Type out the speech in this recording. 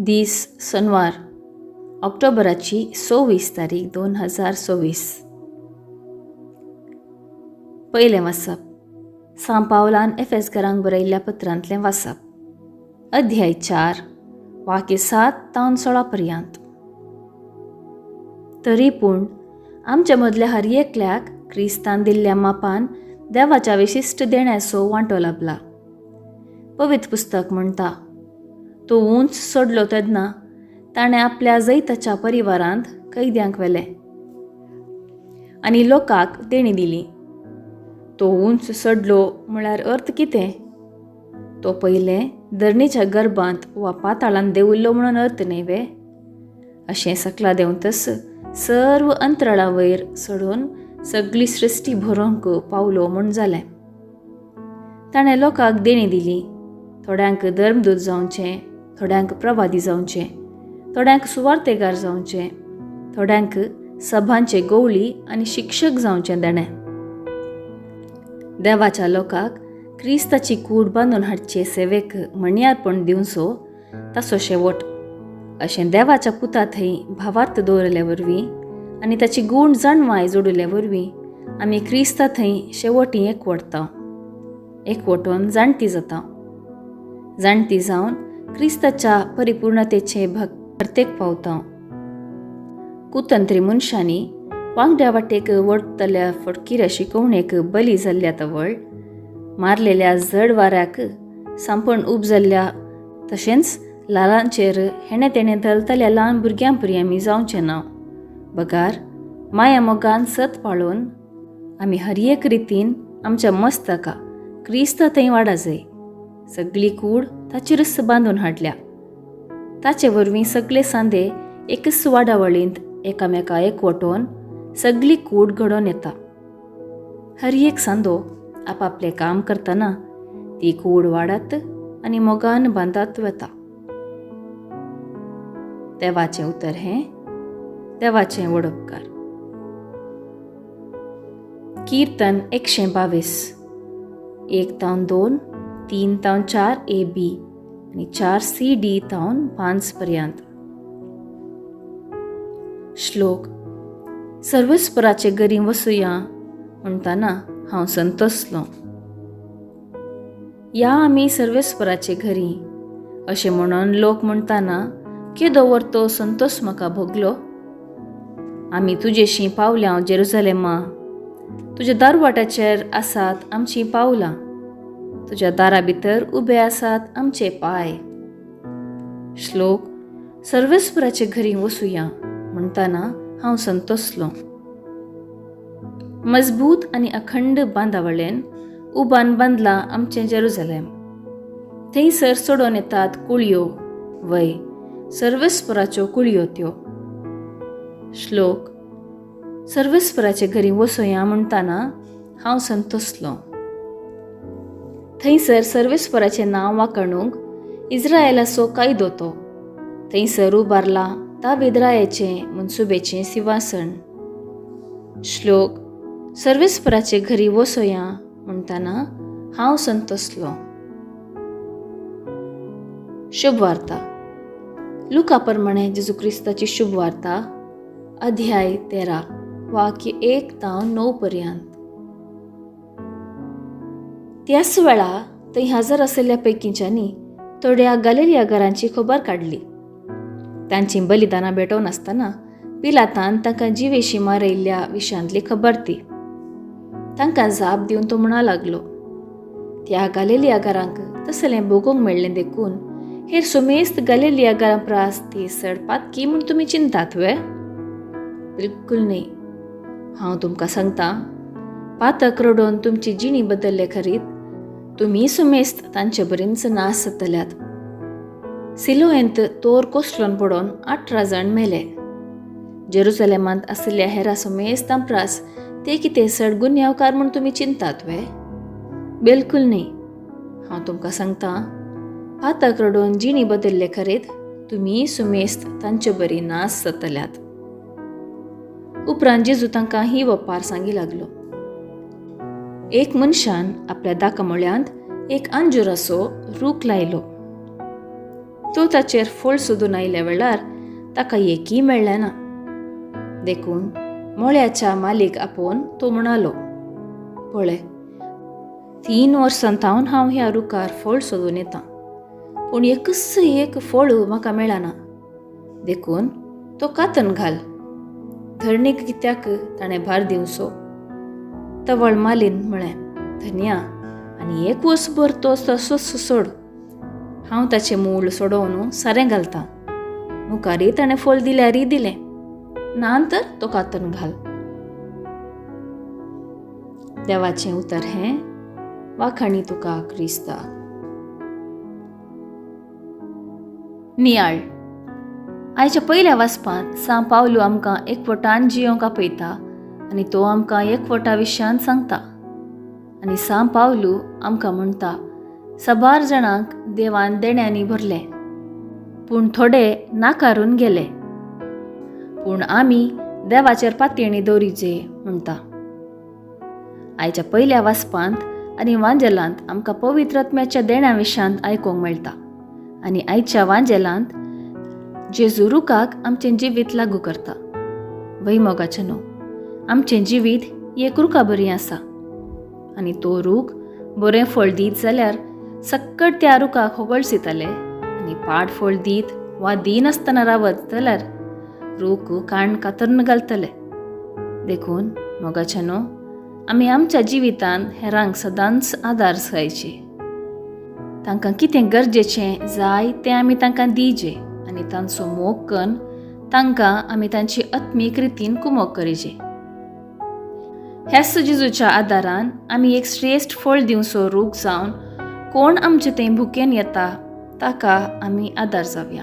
दीस सोनवार, ऑक्टोबराची 26 तारीख 2026. पयलें वाचप, सांव पावलान एफेसकारांक बरयल्ल्या पत्रांतलें वाचप, अध्याय 4, वाक्य 7 तावन 16 पर्यंत. तरी पूण आमच्या मदल्या हर एकल्याक क्रिस्तान दिल्ल्या मापान देवाच्या विशिश्ट देण्याचो वांटो लाबला. पवित्र पुस्तक म्हणटा, तो उंच सोडलो तेन्ना ताणें आपल्या जैताच्या परिवारांत कैद्यांक व्हेले आनी लोकांक देणी दिली. तो उंच सोडलो म्हळ्यार अर्थ कितें? तो पयलें धरणीच्या गर्भांत वा पाताळांत देंविल्लो म्हणून अर्थ न्हय वे? अशें सकला देंवतच सर्व अंतराळा वयर चडून सगळी सृश्टी भरोवंक पावलो म्हूण जालें. ताणें लोकांक देणी दिली. थोड्यांक धर्मदूत जावचें, थोड्यांक प्रवादी जावचें, थोड्यांक सुवार्तेगार जावचें, थोड्यांक सभांचे गोवळी आनी शिक्षक जावचें देणें. देवाच्या लोकांक क्रिस्ताची कूड बांदून हाडचे सेवेक म्हणयारपण दिवचो ताचो शेवट. अशें देवाच्या पुता थंय भावार्थ दवरल्या वरवीं आनी ताची गूण जाणवाय जोडिल्ल्या वरवीं आमी क्रिस्ता थंय शेवटी एकवटता, एकवटून जाणटी जाता. जाणटी जावन क्रिस्ताच्या परिपूर्णतेचे भरतेक पावता. कुतंत्री मनशांनी वांगड्या वाटेक वडतल्या फटकिऱ्या शिकवणेक बली जाल्ल्या तवळ मारलेल्या जड वाऱ्याक सांपण उब जाल्ल्या तशेंच लालांचेर हेणे तेणे धलतल्या ल्हान भुरग्यां परी आमी जावचें ना, बगार माया मोगान सत पाळून आमी हर एक रितीन आमच्या मस्तका क्रिस्ता थंय वाडा जाय. सगळी कूड ताचेरच बांदून हाडल्या. ताचे वरवीं सगळे सांदे एकच वाडावळींत एकामेका एकवटोवन सगळी कूड घडोवन येता. हर एक सांदो आपापलें काम करतना ती कूड वाडत आनी मोगान बांदात वता. देवाचें उतर हें देवाचें वडोपकार. कीर्तन 122, 1 तावन 2, 3 तावन 4 ए बी आनी 4 सी डी तावन 5 पर्यंत. श्लोक, सर्वस्पराचे घरी वसुया म्हणटाना हांव संतोसलो. या आमी सर्वेस्पराचे घरी अशें म्हणून लोक म्हणटाना केदो वर्तो संतोस म्हाका भोगलो. आमी तुजेशी पावल्या जेरुजलेमा, तुज्या दारवाट्याचेर आसात आमचीं पावलां, तुज्या दारा भितर उबे आसात आमचे पांय. श्लोक, सर्वेस्पराचे घरी वसुया म्हणटाना हांव संतोसलो. मजबूत आनी अखंड बांदावळेन उबान बांदला आमचें जेरुजलेम. थंयसर सोडोवन येतात कुळयो, वय सर्वेस्पराच्यो कुळयो त्यो. श्लोक, सर्वेस्पराचे घरी वसोया म्हणटाना हांव संतोसलो. थंयसर सर्वेस्पराचें नांव वाखणूंक इस्रायलाचो कायदो तो. थंयसर उबारला दावीद रायाचें मनसुबेचें सिंवासन. श्लोक, सर्वेस्पराचे घरी वसोया म्हणटाना हांव संतोसलो. शुभवार्ता, लुका प्रमाणे जेजू क्रिस्ताची शुभवार्ता, अध्याय 13, वाक्य 1 तावन 9 पर्यंत. त्याच वेळा थंय हजर आशिल्ल्या पैकींच्यांनी थोड्या गालेलिया घरांची खबर काडली. तांची बलिदानां भेटोवन आसतना पिलातान तांकां जिवेशी मारयल्ल्या विशयांतली खबर ती. तांकां जाप दिवन तो म्हणा लागलो, त्या गालेलिया घरांक तसलें भोगूंक मेळ्ळें देखून हेर सुमेस्त गालेलिया घरां प्रास ती सड पातकी म्हूण तुमी चिंतात वे? बिलकुल न्ही. हांव तुमकां सांगता, पातक रडोवन तुमची जिणी बदल्ले खरीत तुमी सुमेस्त तांचे बरींच नास जातल्यात. सिलोयेंत तोर कोसलोन पडोवन 18 जाण मेले. जेरुजलेमांत आशिल्ल्या हेरा सुमेस्तां प्रास ते कितें सड गुन्यांवकार म्हूण तुमी चिंतात वे? बिलकुल न्ही. हांव तुमकां सांगता, पातक रडोवन जिणी बदल्ले खरेत तुमी सुमेस्त तांचे बरी नास जातल्यात. उपरांत जेजू तांकां ही वपार सांगी लागलो. एक मनशान आपल्या दाकामळ्यांत एक अंजुराचो रूख लायलो. तो ताचेर फळ सोदून आयल्या वेळार ताका एकय मेळ्ळें ना. देखून मळ्याच्या मालीक आपोवन तो म्हणालो, पळय, 3 वर्सां थावन हांव ह्या रुखार फळ सोदून येता, पूण एकूच एक फळ म्हाका मेळना. देखून तो कातन घाल. धरणीक कित्याक ताणें भार दिवचो? तवळ मालीन म्हळें, धन्या, आनी एक वर्सभर तो तसोच सोड. हांव ताचें मूळ सोडोवन सारें घालतां. मुखारय ताणें फळ दिल्यारय दिलें, ना तर तो कातन घाल. देवाचें उतर हें. वाखाणी तुका क्रिस्ता. नियाळ. आयच्या पयल्या वाचपांत सांव पावलू आमकां एकवटान जियोंक आपयता आनी तो आमकां एकवटा विशयान सांगता. आनी सांव पावलू आमकां म्हणटा, साबार जाणांक देवान देण्यांनी भरलें, पूण थोडे नाकारून गेले. पूण आमी देवाचेर पातयेणी दवरिजे म्हणटा. आयच्या पयल्या वाचपांत आनी वांजेलांत आमकां पवित्र आत्म्याच्या देण्या विशयांत आयकूंक मेळटा. आनी आयच्या वांजेलांत जेजू रुखाक आमचें जिवीत लागू करता. वय मोगाचें न्हू, आमचें जिवीत एक रुखा बरी आसा आनी तो रूख बरें फळ दीत जाल्यार सक्कट त्या रुखाक होगळसिताले आनी पाड फळ दीत वा दिनासतना रावत जाल्यार रूख काण कातरून घालतले. देखून मोगाचें न्हू, आमी आमच्या जिवितान हेरांक सदांच आदार जायचे. तांकां कितें गरजेचें जाय तें आमी तांकां दिजे आनी तांचो मोग कन्न तांकां आमी तांची आत्मीक रितीन कुमोक करिजे. ह्याच जेजूच्या आदारान आमी एक श्रेश्ठ फळ दिवचो रूख जावन कोण आमचे थंय भुकेन येता ताका आमी आदार जावया.